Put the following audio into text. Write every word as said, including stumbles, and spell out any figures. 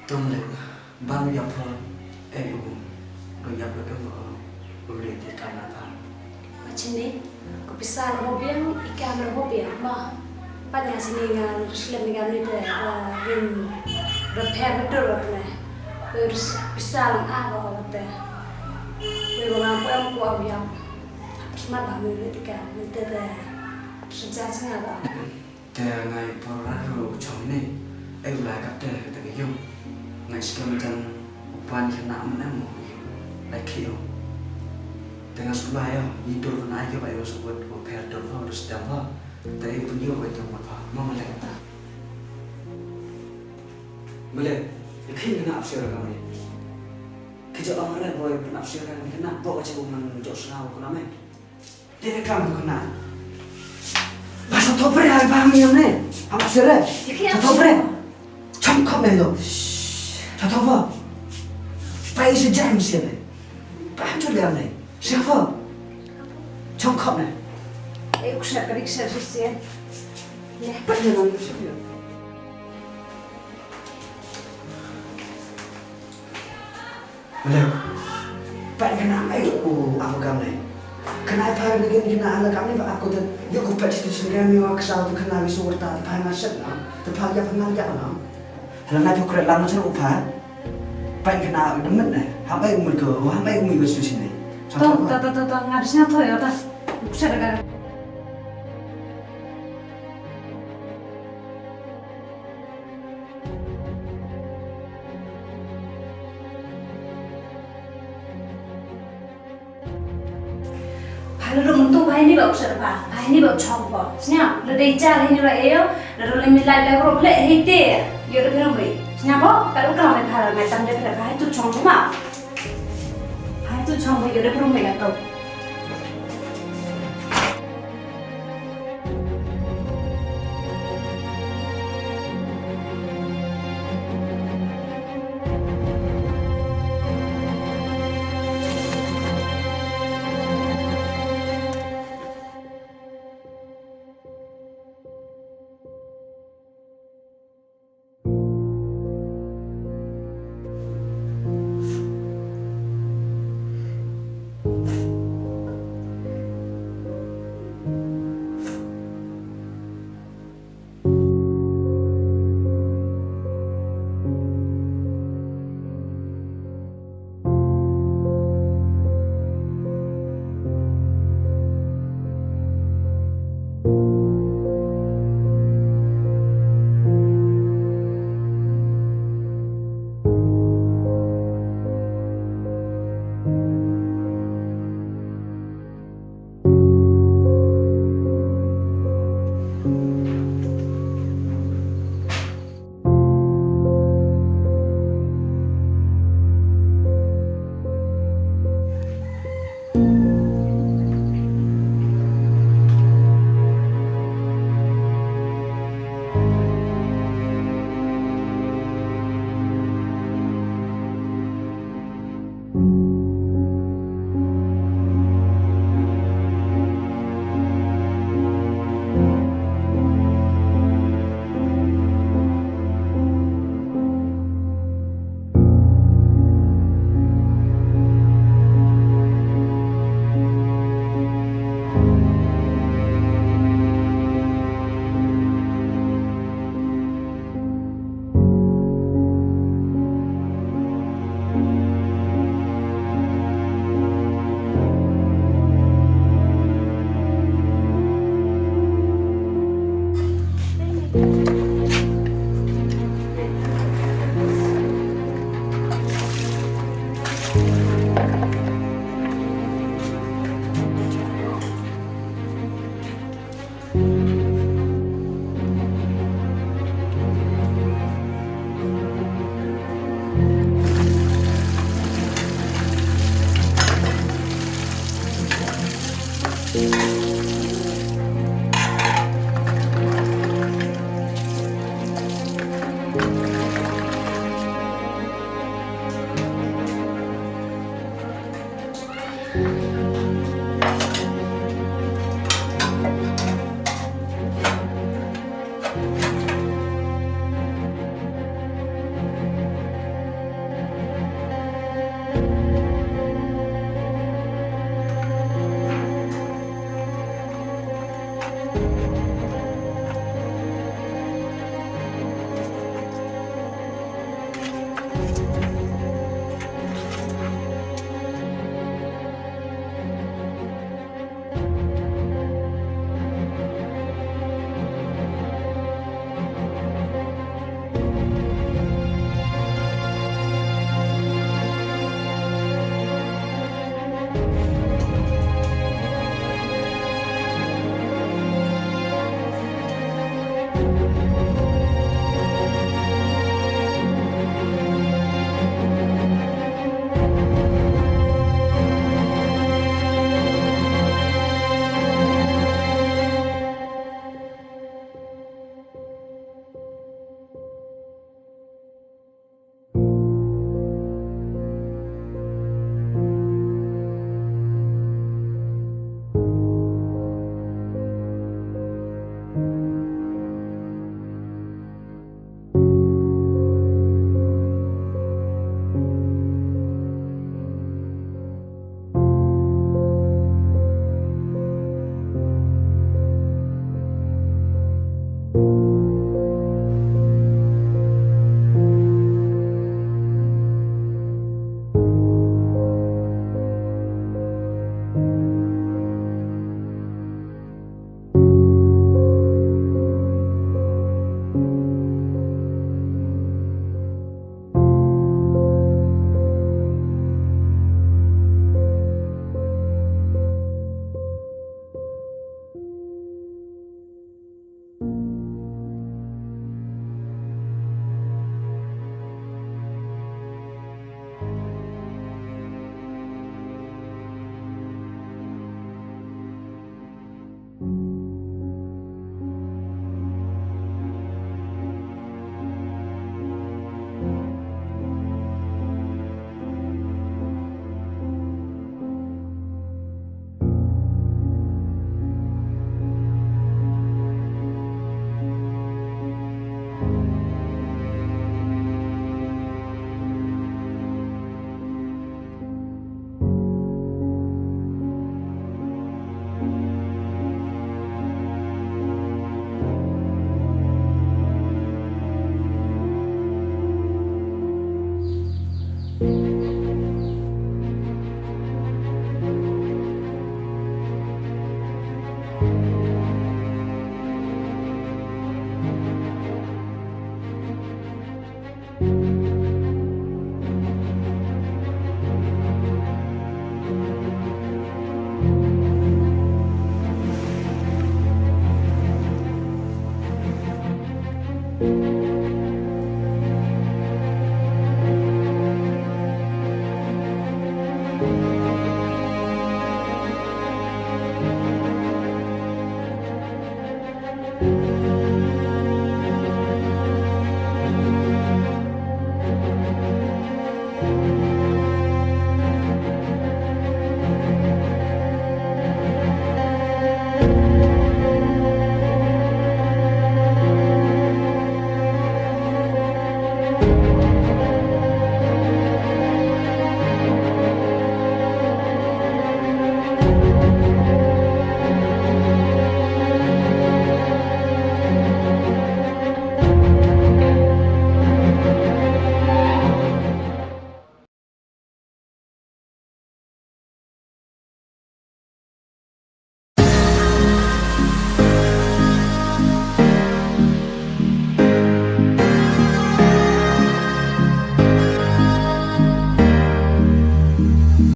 Tong lek ban ïap pha, eh, u do ïap lo em, u le te kana ta. Ma chini, ko pisa lo biang, i kam lo biang ma. Pat nga sini nga slem nga ni te, eh, rim repair betul lo ne. Ko pisa lo a lo te. Ko ba nga ko em ko ïap. Smat ba mi le te ka, mi te te. Sejak nga ba. Te nga i por ra ru chong ne. Ai u lai kap te te ka yung. Nga i skam jan u pan khynnah man em mo. Lai khi yo. Te nga su lai yo. Ni dur na yo ba yo su buat u pher dur ho, dur sedam ho. Te ai pun yo ba jong mat ho. Ma ma lai ta. Ma lai. I khi khynnah ap sir ka me. Khi jo ong re boy pun ap sir ka khynnah. Bo ka che u man jo sna u khynnah me. Dei kam tu kena. Ba sa topre ai ba mi ne. Am sere. Sa topre. Cham khop ne lo. Sa topa. Ba isi jam sere. Ba tu le ne. Siapa? Cham khop ne. Eh, kusha kari kusha sisi. Ne, pa ne nang kusha. Malem. Pat kena ai u apa kam ne. Kena ai par ne kena ala kam ne ba aku te. Yo ku pat situ sini kami wa kesal tu kena wisu warta te par maset na. Te par ya pengal ya na. Hala ngai tu kret lam na seru par. Pat kena demet ne. Hambai umur ke, hambai umur ke situ sini. To, to, to, to, to, ngadisnya to ya ta. Kusha daga. Pha lada mynta pha ini ba u sat pha, pha ini ba u chong pha. Sñiaw, lada i cha lada ini ba eyo, lada lada mi lai lai bro ble hei te, yo da phi rung ri. Sñiaw pha, ka u ka la mai pha la mai tam de pha, pha hai tu chong pha ma. Pha hai tu chong pha yo da phi rung ri ka to.